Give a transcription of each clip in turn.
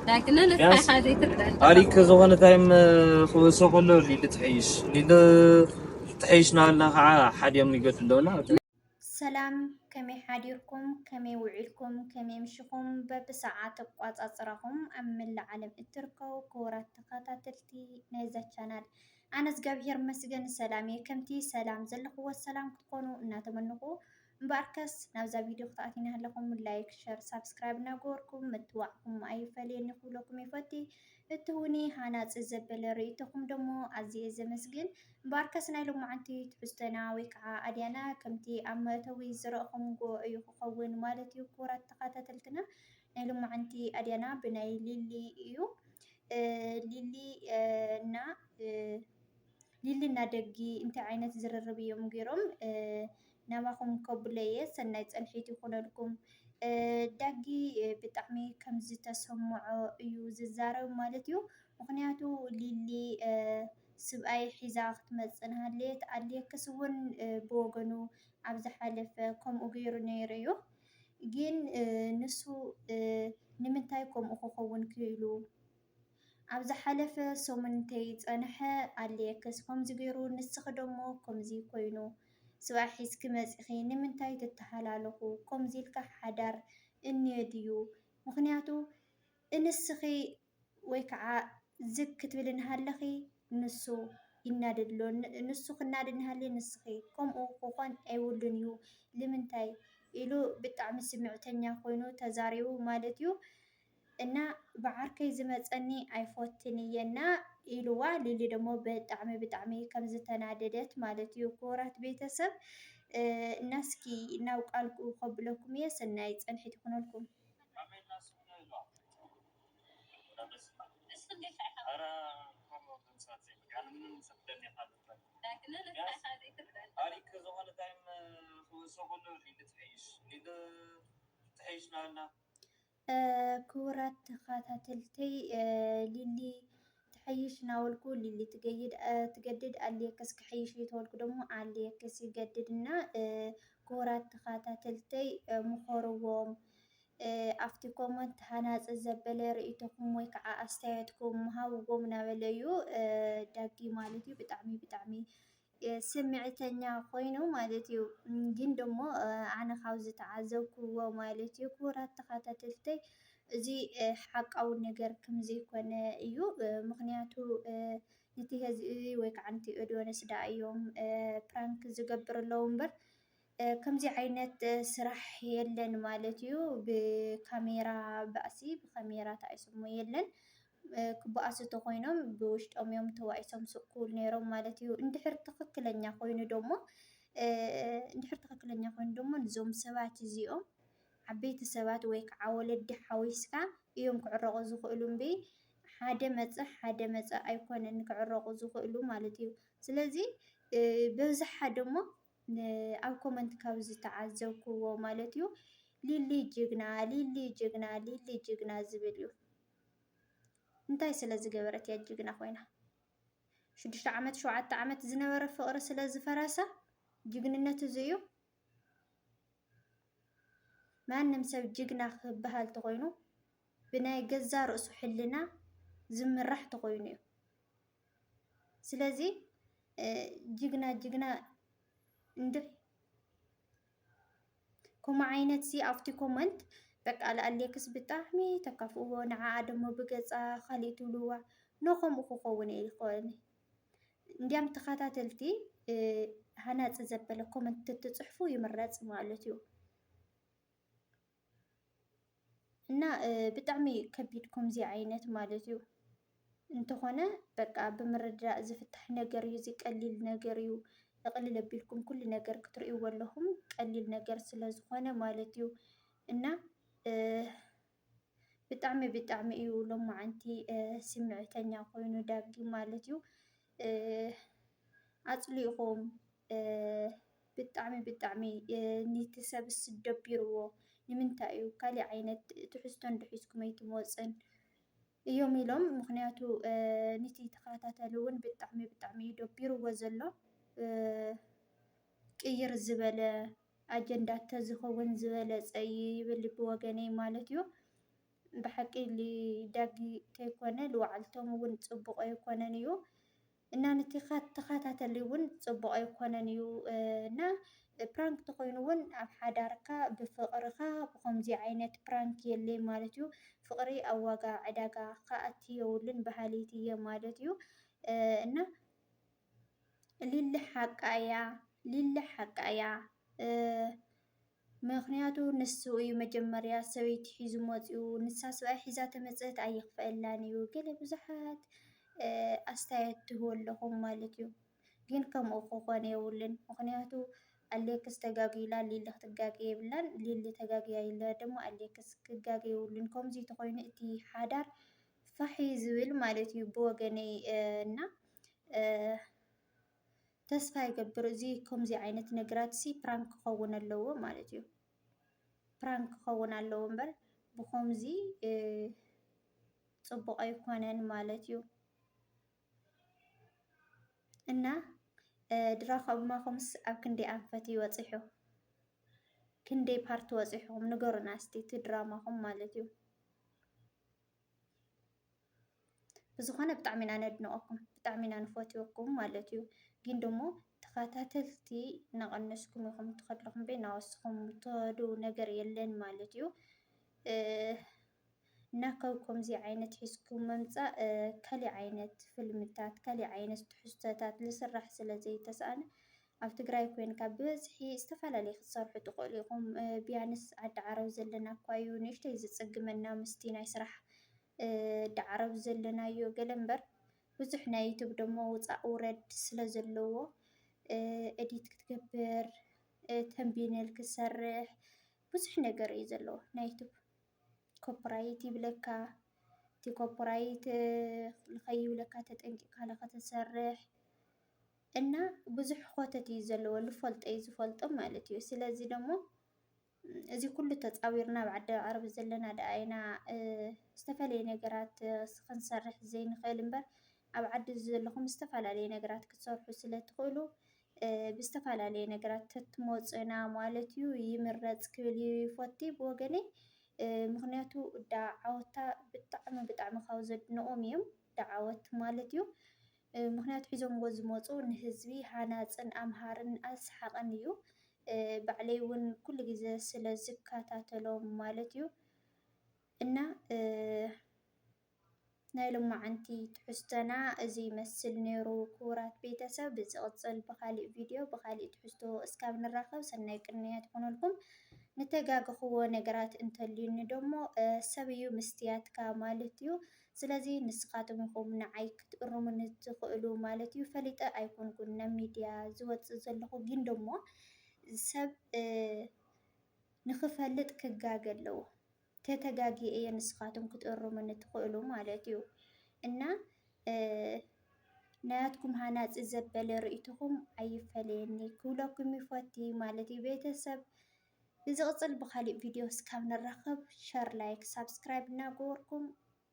ዳግነ ንስኻ ቢያንስ ኢኻ ዘይትርዳእ። ኣሪክ ዝኾነ ታይም ክወስዶ ከሎ ሊሊ ትሕይሽ። ሊሊ ትሕይሽ ናበልና ከዓ ሓዲኦም ይገዱ ኣለውና። ሰላም፣ ከመይ ሓዲርኩም? ከመይ ውዒልኩም? ከመይ ምሽኹም? በብሰዓት ኣቋጻጽራኹም ኣብ መላእ ዓለም እትርከቡ ክቡራት ተኸታተልቲ ናይዛ ቻናል፣ ኣነ እግዚኣብሔር ይመስገን ሰላም እየ። ከምቲ ሰላም ዘለኽዎ ሰላም ክትኮኑ እናተመንኹ፣ እምበኣርከስ ናብዛ ቪድዮ ክትኣትዩኒ ሃለኹም ላይክ፣ ሸር፣ ሳብስክራይብ እናገበርኩም ምትዋዕኩም ኣይፈለየኒ ክብለኩም ይፈቲ። እትህቡኒ ሃናጺ ዘበለ ርእይቶኹም ደሞ ኣዝየ ዘመስግን። እምበኣርከስ ናይ ሎማዓንቲ ትሕዝቶና ወይ ከዓ ኣድያና ከምቲ ኣብ መእተዊ ዝረእኹምዎ እዩ ክኸውን ማለት እዩ። ክቡራት ተኸታተልትና፣ ናይ ሎማዓንቲ ኣድያና ብናይ ሊሊ እዩ። እ፣ ሊሊ፣ እ፣ እና፣ እ፣ ሊሊ እና ደጊ እንታይ ዓይነት ዝርርብ እዮም ገይሮም? እ፣ ናባኹም ከብሎ እየ። ሰናይ ጸንሒት ይኹነልኩም። እ፣ ዳጊ፣ እ፣ ብጣዕሚ ከም ዝተሰምዖ እዩ ዝዛረብ ማለት እዩ። ምኽንያቱ ሊሊ፣ እ፣ ስብኣይ ሒዛ ክትመጽእ እናሃለየት ኣሌክስ እውን፣ እ፣ ብወገኑ ኣብ ዝሓለፈ ከምኡ ገይሩ ነይሩ እዩ። ግን፣ እ፣ ንሱ፣ እ፣ ንምንታይ ከምኡ ክኸውን ክኢሉ? ኣብ ዝሓለፈ ሰሙን እንተይጸንሐ ኣሌክስ ከምዚ ገይሩ፣ ንስኺ ደሞ ከምዚ ኮይኑ፣ ስብኣይ ሒዝኪ መጺኺ ንምንታይ ትተሃላለኹ? ከምዚ ኢልካ ሓዳር እኒኦ ድዩ? ምኽንያቱ እንስኺ ወይ ከዓ ዝግ ክትብል እናሃለኺ ንሱ ይናደድ ኣሎ። ን-፣ ንሱ ክናደድ እናሃለየ ንስኺ ከምኡ ክኾን ኣይብሉን እዩ። ንምንታይ ኢሉ ብጣዕሚ ስምዕተኛ ኮይኑ ተዛሪቡ ማለት እዩ። እና ብዓርከይ ዝመጸኒ ኣይፈትን እየ እና ኢልዋ። ሊሊ ደሞ ብጣዕሚ ብጣዕሚ ከም ዝተናደደት ማለት እዩ። ክቡራት ቤተሰብ፣ እ፣ እና እስኪ ናብ ቃልኩ ከብለኩም እየ። ሰናይ ጸንሒት ይኹነልኩም። ኣሪክ ዝኾነ ታይም ክወስዶ ከሎ ሊሊ ትሕይሽ። ሊሊ ትሕይሽ ናበልና። እ፣ ክቡራት ተኸታተልተይ፣ እ፣ ሊሊ ትሕይሽ ናበልኩ፣ ሊሊ ትገይድ፣ እ፣ ትገድድ፣ ኣሌክስ ክሕይሽ እዩ ተበልኩ ደሞ ኣሌክስ ይገድድ እና፣ እ፣ ክቡራት ተኸታተልተይ፣ እ፣ ምኸርዎም፣ እ፣ ኣብቲ ኮመንት ሃናጺ ዘበለ ርእይቶኹም ወይ ከዓ ኣስተያየትኩም ሃብዎም እናበለ እዩ፣ እ፣ ዳጊ ማለት እዩ። ብጣዕሚ፣ ብጣዕሚ፣ እ፣ ስምዕተኛ ኮይኑ ማለት እዩ። እም፣ ግን ደሞ፣ እ፣ ኣነ ካብ ዝተዓዘብክዎ ማለት እዩ፣ ክቡራት ተኸታተልተይ፣ እዚ፣ እ፣ ሓቃዊ ነገር ከም ዘይኮነ እዩ። እ፣ ምኽንያቱ፣ እ፣ ነቲ ህዝቢ ወይ ከዓ ነቲ ኦዲየንስ ደኣ እዮም፣ እ፣ ፕራንክ ዝገብሩ ኣለዉ እምበር፣ እ፣ ከምዚ ዓይነት፣ እ፣ ስራሕ የለን ማለት እዩ። ብካሜራ ባእሲ፣ ብካሜራ ተባኢሶም የለን። እ፣ ክበኣሱ ተኾይኖም ብውሽጦም እዮም ተባኢሶም ስቕ ክብሉ ነይሮም ማለት እዩ። እንድሕር ትኽክለኛ ኮይኑ ደሞ፣ እ፣ እንድሕር ትኽክለኛ ኮይኑ ደሞ ነዞም ሰባት እዚኦም ዓበይቲ ሰባት ወይ ከዓ ወለዲ ሓዊስካ እዮም ክዕረቑ ዝኽእሉ እምበይ፣ ሓደ መጸ ሓደ መጸ ኣይኮነን ክዕረቑ ዝኽእሉ ማለት እዩ። ስለዚ፣ እ፣ በብዝሓ ደሞ ን-፣ ኣብ ኮመንት ካብ ዝተዓዘብክዎ ማለት እዩ፣ ሊሊ ጅግና፣ ሊሊ ጅግና፣ ሊሊ ጅግና ዝብል እዩ። እንታይ ስለ ዝገበረት እያ ጅግና ኮይና? ሽዱሽተ ዓመት፣ ሸውዓተ ዓመት ዝነበረ ፍቕሪ ስለ ዝፈረሰ ጅግንነት እዚ እዩ። ማንም ሰብ ጅግና ክበሃል ተኾይኑ ብናይ ገዛ ርእሱ ሕልና ዝምራሕ ተኾይኑ እዩ። ስለዚ፣ እ፣ ጅግና፣ ጅግና እንድዒ። ከምኡ ዓይነት ሲ ኣብቲ ኮመንት በቃ ለኣሌክስ ብጣዕሚ ተካፍእዎ፣ ንዓኣ ደሞ ብገጻ ካሊእ ትብልዋ። ኖ ከምኡ ክኸውን ኣይኽእልን። እንዲያም ተኸታተልቲ፣ እ፣ ሃናጺ ዘበለ ኮመንት ትጽሕፉ ይምረጽ ማለት እዩ። እና፣ እ፣ ብጣዕሚ ከቢድ ከምዚ ዓይነት ማለት እዩ። እንተኾነ በቃ ብምርድዳእ ዝፍታሕ ነገር እዩ። እዚ ቀሊል ነገር እዩ። እቕልል ኣቢልኩም ኩሉ ነገር ክትርእይዎ ኣለኹም፣ ቀሊል ነገር ስለ ዝኾነ ማለት እዩ። እና፣ እ፣ ብጣዕሚ፣ ብጣዕሚ እዩ ሎማዓንቲ፣ እ፣ ስምዕተኛ ኮይኑ ዳጊ ማለት እዩ። እ፣ ኣጽሊእኹም፣ እ፣ ብጣዕሚ፣ ብጣዕሚ፣ እ፣ ኒቲ ሰብስ ደቢርዎ። ንምንታይ እዩ? ካሊእ ዓይነት ትሕዝቶ እንድሒዝኩም ኣይትመጽን እዮም ኢሎም። ምኽንያቱ፣ እ፣ ኒቲ ተኸታተሊ እውን ብጣዕሚ፣ ብጣዕሚ እዩ ደቢርዎ ዘሎ። እ፣ ቅይር ዝበለ ኣጀንዳ ተዝኸውን ዝበለጸ እዩ ይብል ብወገነይ ማለት እዩ። ብሓቂ ዳጊ ተይኮነ ልዋዕልቶም እውን ፅቡቕ ኣይኮነን እዩ። እና ነቲ ተኸታተሊ እውን ፅቡቕ ኣይኮነን እዩ። እና ፕራንክ ተኾይኑ እውን ኣብ ሓዳርካ ብፍቕርኻ ብኸምዚ ዓይነት ፕራንክ የለይ ማለት እዩ። ፍቕሪ ኣብ ዋጋ ዕዳጋ ክኣቲ የብሉን በሃሊት እየ ማለት እዩ። እና ሊሊ ሓቃ እያ፣ ሊሊ ሓቃ እያ። ምኽንያቱ ንሱ እዩ መጀመርያ ሰበይቲ ሒዙ መፂኡ። ንሳ ሰብኣይ ሒዛ ተመፀት ኣይኽፈእላን እዩ። ገለ ብዙሓት ኣስተያየት ትህቡ ኣለኹም ማለት እዩ። ግን ከምኡ ክኾን የብሉን። ምኽንያቱ ኣሌክስ ተጋግዩ ኢላ ሊሊ ክትጋገ የብላን። ሊሊ ተጋግያ ኢላ ድማ ኣሌክስ ክጋገ የብሉን። ከምዚ ተኾይኑ እቲ ሓዳር ፋሕ እዩ ዝብል ማለት እዩ ብወገነይ። እና ተስፋ ይገብር እዚ ከምዚ ዓይነት ነገራት ሲ ፕራንክ ክኸውን ኣለዎ ማለት እዩ። ፕራንክ ክኸውን ኣለዎ እምበር ብኸምዚ ፅቡቕ ኣይኮነን ማለት እዩ። እና ድራማኹምስ ኣብ ክንደይ ኣንፈት እዩ ወፂሑ? ክንደይ ፓርት ወፂኹም ንገሩና እስቲ እቲ ድራማኹም ማለት እዩ። ብዝኾነ ብጣዕሚ ኢና ነድንቐኩም፣ ብጣዕሚ ኢና ንፈትወኩም ማለት እዩ። ግን ደሞ ተኸታተልቲ እናቐነስኩም ኢኹም ትኸድልኹም ቤ እናወስኹም ትኸዱ ነገር የለን ማለት እዩ። እና ካብ ከምዚ ዓይነት ሒዝኩም ምምፃእ ካሊእ ዓይነት ፍልምታት ካሊእ ዓይነት ትሕዝቶታት ልስራሕ ስለ ዘይተሰኣነ ኣብ ትግራይ ኮይንካ ብበዝሒ ዝተፈላለየ ክትሰርሑ ትኽእሉ ኢኹም። ቢያንስ ዓዲ ዓረብ ዘለና እኳ እዩ ንእሽተይ ዝፅግመና ምስቲ ናይ ስራሕ ዓዲ ዓረብ ዘለናዮ ገለ እምበር ብዙሕ ናይ ዩቱብ ደሞ ውፃእ ውረድ ስለ ዘለዎ ኤዲት ክትገብር ተምቢነል ክሰርሕ ብዙሕ ነገር እዩ ዘለዎ ናይ ዩቱብ። ኮፕራይት ይብለካ። እቲ ኮፕራይት ልኸይብለካ ተጠንቂቕካ ለኸተሰርሕ እና ብዙሕ ኮተት እዩ ዘለዎ ልፈልጦ እዩ ዝፈልጦ ማለት እዩ። ስለዚ ደሞ እዚ ኩሉ ተፃዊርና ኣብ ዓዲ ዓረብ ዘለና ደኣ ኢና ዝተፈለየ ነገራት ክንሰርሕ ዘይንኽእል እምበር ኣብ ዓዲ ዘለኹም ዝተፈላለየ ነገራት ክትሰርሑ ስለ ትኽእሉ ብዝተፈላለየ ነገራት ተትመፁና ማለት እዩ ይምረፅ ክብል ይፈቲ ብወገነይ። ምኽንያቱ ዳዓወታ ብጣዕሚ ብጣዕሚ ካብ ዘድንቖም እዮም ዳዓወት ማለት እዩ። ምኽንያቱ ሒዞምዎ ዝመፁ ንህዝቢ ሃናፅን ኣምሃርን ኣስሓቕን እዩ። ባዕለይ እውን ኩሉ ግዜ ስለ ዝከታተሎም ማለት እዩ። እና ናይ ሎማዓንቲ ትሕዝቶና እዚ ይመስል ነይሩ። ክቡራት ቤተሰብ ብዝቕፅል ብኻሊእ ቪድዮ ብኻሊእ ትሕዝቶ እስካብ ንራኸብ ሰናይ ቅንያት ይኹነልኩም። ንተጋገኽዎ ነገራት እንተልዩኒ ደሞ ሰብ እዩ ምስትያትካ ማለት እዩ። ስለዚ ንስኻትኩም ኢኹም ንዓይ ክትእርሙኒ ትኽእሉ ማለት እዩ። ፈሊጠ ኣይኮንኩን ናብ ሚድያ ዝወፅእ ዘለኹ ግን ደሞ ሰብ ንኽፈልጥ ክጋገ ኣለዎ። ተተጋግየ እየ ንስኻትኩም ክትእርሙኒ ትኽእሉ ማለት እዩ። እና ናትኩም ሃናፂ ዘበለ ርእይቶኹም ኣይፈለየኒ ክብለኩም ይፈቲ ማለት እዩ ቤተሰብ። ብዝቕፅል ብኻሊእ ቪድዮ እስካብ ንራኸብ ሸር ላይክ ሳብስክራይብ እናገበርኩም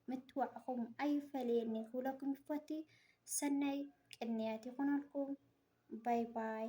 ምትዋዕኹም ኣይፈለየኒ ክብለኩም ይፈቲ። ሰናይ ቅንያት ይኹነልኩም። ባይ ባይ።